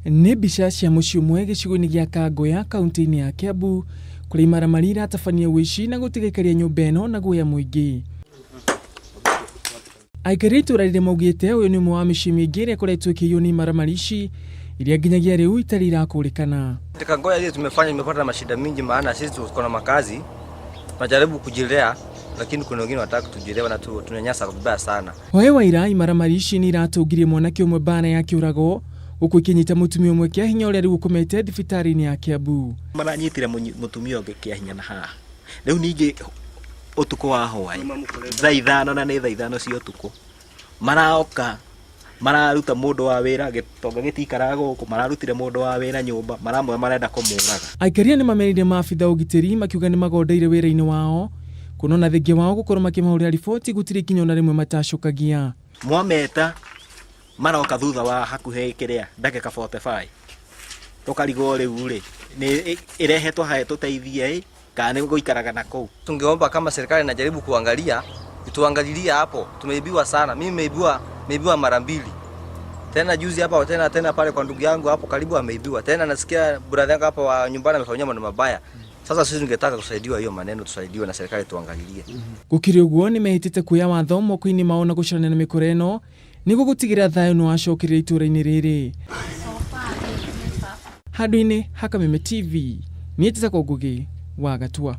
Nĩ mbica cia mũciĩ ũmwe gĩcigo-inĩ gĩa Kangoya kaunti-inĩ ya Kiambu kũrĩa imaramari iratabania ũici na gũtiga aikari a nyũmba ĩno na guoya mũingĩ. Aikari a itũra rĩrĩ maugĩte ũyũ nĩ ũmwe wa mĩciĩ mĩingĩ ĩrĩa ĩkoretwo ĩkĩiywo nĩ imaramari ici iria nginyagia rĩu itarĩ irakũrĩkana. Kangoya ile tumefanya imepata mashida mingi, maana sisi tuko na makazi tunajaribu kujilea, lakini kuna wengine wanataka kutujilea na tunanyanyasa vibaya sana. Hwaĩ wa ira imaramari ici nĩ iratũngirie mwanake ũmwe mbara ya kĩũrago gũkũ ikĩnyita mũtumia ũmwe kĩa hinya ũrĩa rĩu ũkomete thibitarĩ-inĩ ya Kiambu. Maranyitire mũtumia ũngĩ kĩa hinya na haha rĩu ningĩ ũtukũ wa hwaĩ thaa 5 na nĩ thaa 5 cia ũtukũ maroka mararuta mũndũ wa wĩra gĩtonga gĩtikaraga gũkũ mararutire mũndũ wa wĩra nyũmba maramwe marenda kũmũraga. Aikaria nĩ mamerire maabitha ũgitĩri makiuga nĩ magondeire wĩra-inĩ wao kuona ona thengia wao gũkorwo makĩmahũrĩra riboti gũtirĩ ikinya ona rĩmwe matacokagia. Mwameta maroka thutha wa hakuhĩ kĩrĩa ndagĩka 45 tũkarigwo rĩu rĩ nĩ ĩrehetwo haha tũteithie ĩ kana nĩ gũikaraga na kũu. Tungeomba kama serikali inajaribu kuangalia ituangalilie hapo, tumeibiwa sana. Mimi nimeibiwa mara mbili tena juzi hapa tena tena pale kwa ndugu yangu hapo karibu ameibiwa tena, nasikia brother yangu hapa wa nyumbani amefanyia mambo mabaya. Sasa sisi tungetaka kusaidiwa hiyo maneno, tusaidiwe na serikali tuangalilie. Gũkĩrĩ ũguo nĩ mehĩtĩte kuoya watho moko-inĩ mao na gũcarania na mĩkora ĩno nĩguo gũtigĩrĩra thayũ nĩ wacokereria itũũra-inĩ rĩrĩ. Handũ-inĩ ha Kameme TV, niĩ njĩtagwo Ngũgĩ wa Gatua.